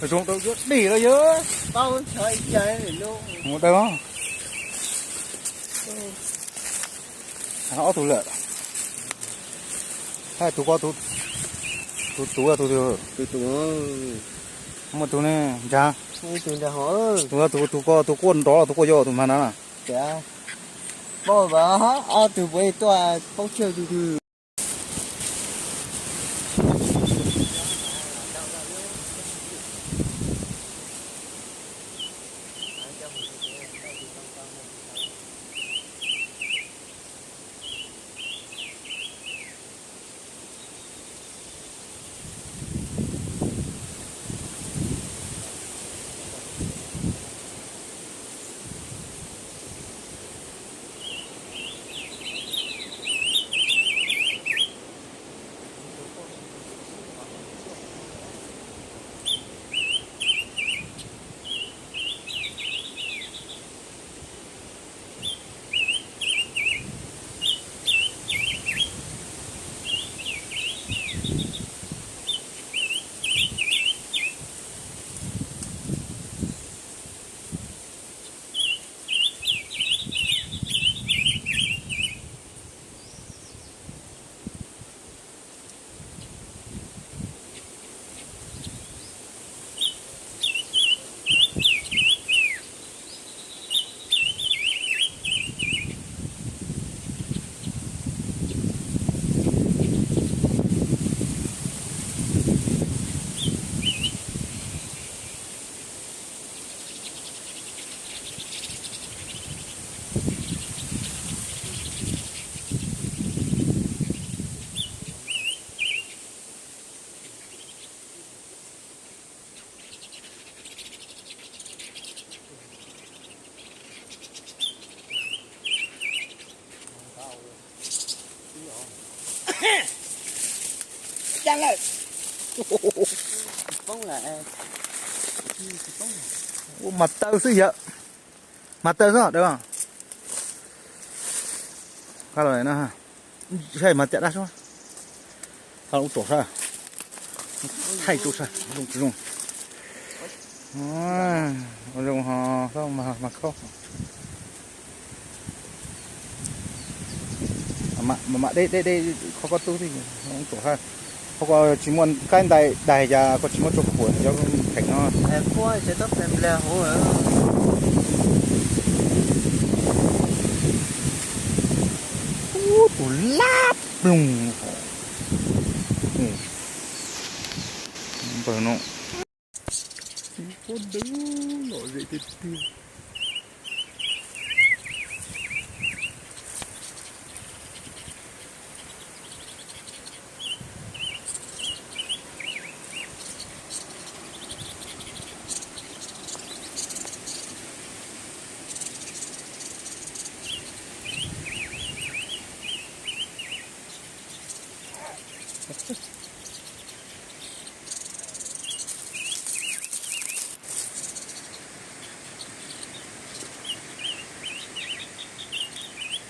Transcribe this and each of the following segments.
Zoo rau yuav dig lawm yog. Mus daws. Ob tug lawm. Hais tus ko, tus, tus, tus, tus, muaj tus ne, ntsa. Tus, tus ko, tus quaj nrov, tus quaj yau, tus mag na. Paub, ob tug puav tuaj paub tsawg tus twg. Ua mas taw xwb yawm. Mas taw xwb dawb. Saib mas caj dab sub. Ub tsom saib. Thaij rau saib zoo tsis zoo. Ua zoo ho mas khaub. Mam deb deb deb qhov ko tub thiab, tsom saib. Qhov ko tsis muaj qaib ntais dais cas ko tsis muaj tso puam cov pheem no. Ub, tus lab ploog. Npawg no. Pob dawb lom zem tiag tiag.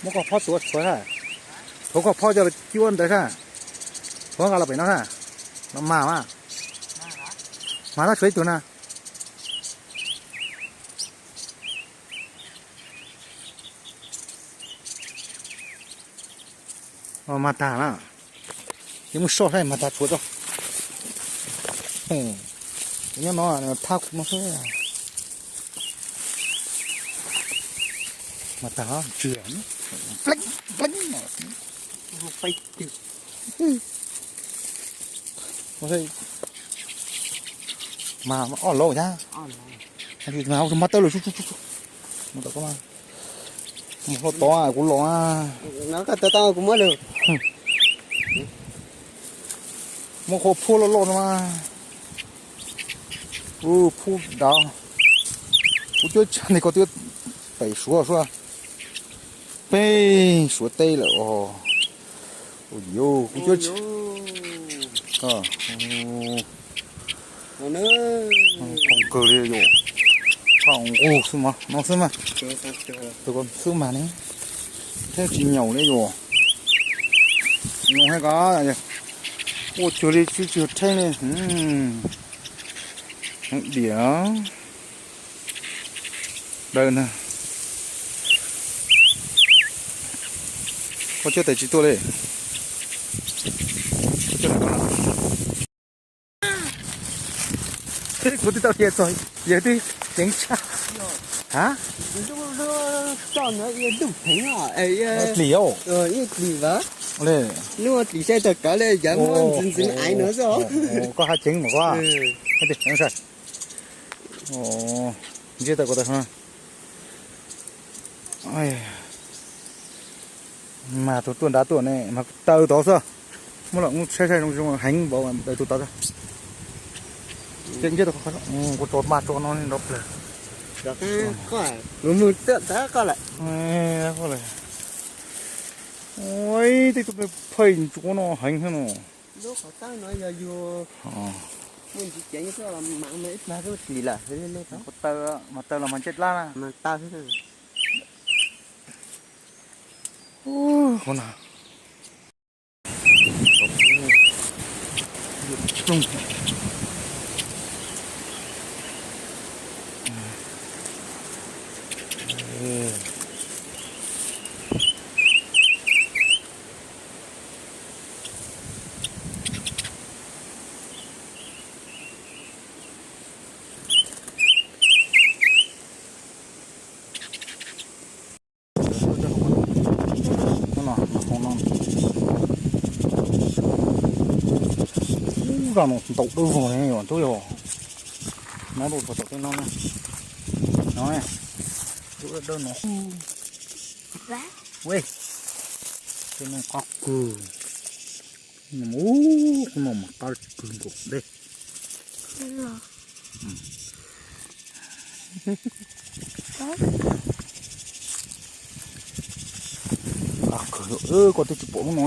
Muab koj phob tuav tshuav sab. Tuav koj phob coj los cuab ntawd sab. Tuav nqa los pem no sab. Los mag mas. Mag no tshuav ib tug na. Mag tag na. Ces muab soj saib mag tag tshuav tso. Nyob no thab kuv no xwb. Mag tag, tsw, pleeb pleeb. Mas ob laub thiab. Mag tawb lawm. Mus hlo tod kuv los. Muab qhov phua loj loj no mas. Phub dav. Kuv cuab tsawg ntawd koj twb pem suav suav. Peb suav teb lawm os. Kuv cuab tsawg. Thoom kawg li yom. Thoom nqug xwb mas no xwb mas. Tus ko xwb mas ne. Thiab tsis nyaum li yom. Nyaum thiab ko. Ua cuag li tsis tsis tshee li. Heev diam. Dawb na. Koj coj tes tsis tuaj li. Koj coj tes ko na. Kuv twb tau tias txog yawg twb ceev tshaj. Ha? Plis os. Plis saib tag kav li yav muab ntxiv ntxiv aiv no xwb. Koj haj ceev mas koj. Ntsib tau ko taw. Mas tus tuaj nrad tuaj ne mas taw tod xwb. Muab los saib saib zoo zoo heev npaum daws tus tod. Ces ntsib tau kuv tso mas tso no nrov plawg. Ua tej tug phaj ntsuav no heev no. Ko taw mas taw los mas ntsej dlab na. Ub, zaj no ntau dawb vog ne, yog ntub yog. Nyob rau tom tej no na. No, dawb dawb no. Ua, tej no qab kawg. Ub, kuv no mas qab tsis kawg nkaus dej. Qab kawg, koj twb tsis pom lub no,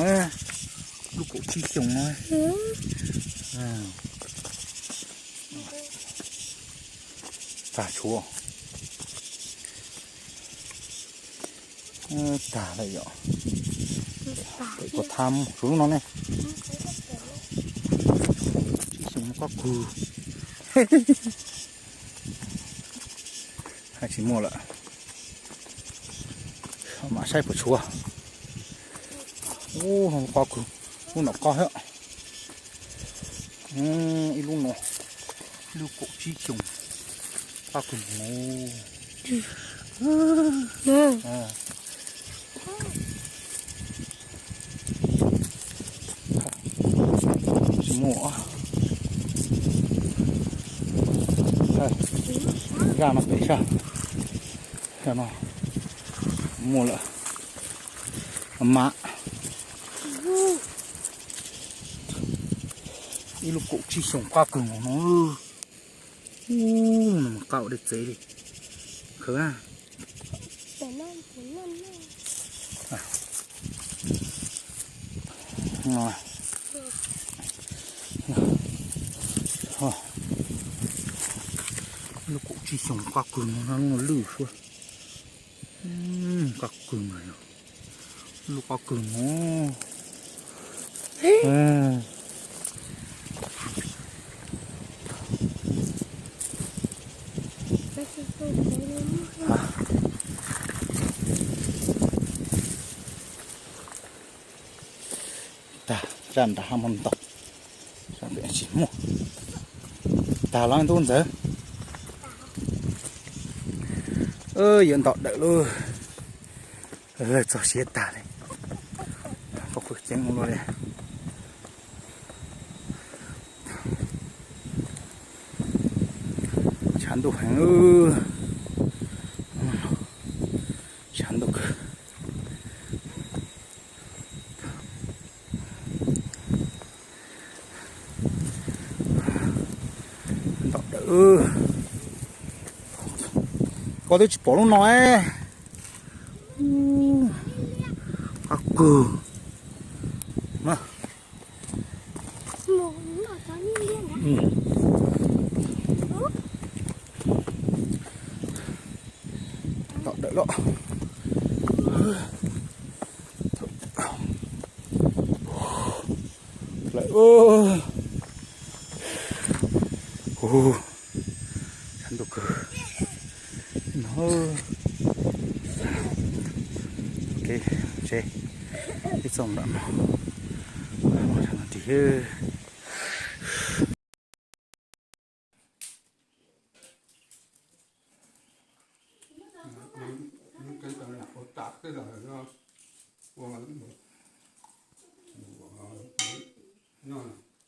lub kaum tsib xyoos no. Tag tshuav. Tag lawm yom. Pem koj tham mus tshuav lub no ne. Tsib xyoos qab kawg. Haj tsis muaj lawm. Mam saib puas tshuav. Ub, qab kawg. Lub no qab thiab. Ib lub no, lub kaum tsib xyoos, qab kawg no. Tsis muaj. Zaj no pem sab. Zaj no muaj lawm. Mas ib lub kaum tsib xyoos qab kawg nkaus no. Ub, no mas qab ua dej txev li. Khawv na. Lub kaum tsib xyoos qab kawg no, lub no lwj suab. Qab kawg mas yog lub qab kawg no. Tag, zaj nrad haj muaj ntau, zaj ntawd tsis muaj. Tag los tub ntxawg. Yuav nto dawm lauj. Lawv txog siav tag li. Koj pw ceev ua luaj li. Tshav ntuj heev. Tshav ntuj kawg. Nto dawm. Koj twb tsis pom lub no. Qab kawg. Tom dawm los. Lawm. Ub, ub, sab ntuj kawg no. Ok, tsev, ib txoj nram no, mus rau no ris.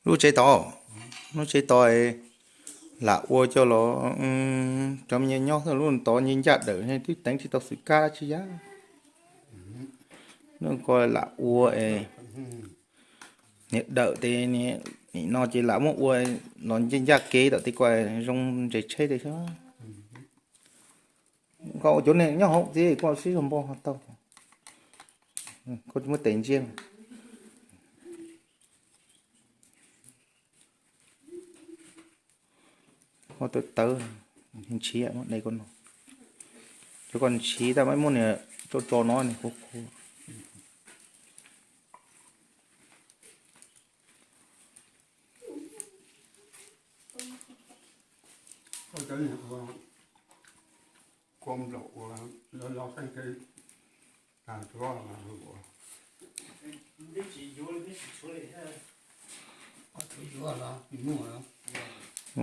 Lub tsev tod, lub tsev tod lam ua coj los, cov me nyuam nyob xwb, lub tod nce ncaj dawm twb teev tsis tau xwm kab dab tsi yam. Lub ko lam ua es niag dawm tes nim no ces lam muab ua los nce ncaj kev tom tej ko zoo ntses tsheb tes xwb. Koj ua cov niag nyob hauv txiv koj sib zog npo ho tau. Koj tsis muaj tes ntsia. Koj tawv tawv, ntshiv muab de koj no. Cov koj ntshiv tab mas muab niag tso tso no niag qhuav qhuav.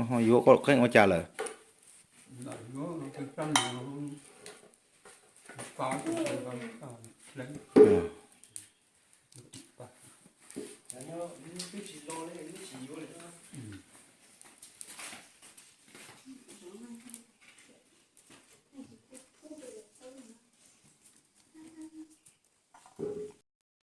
Ho yuav koj qeej ua cas lawm?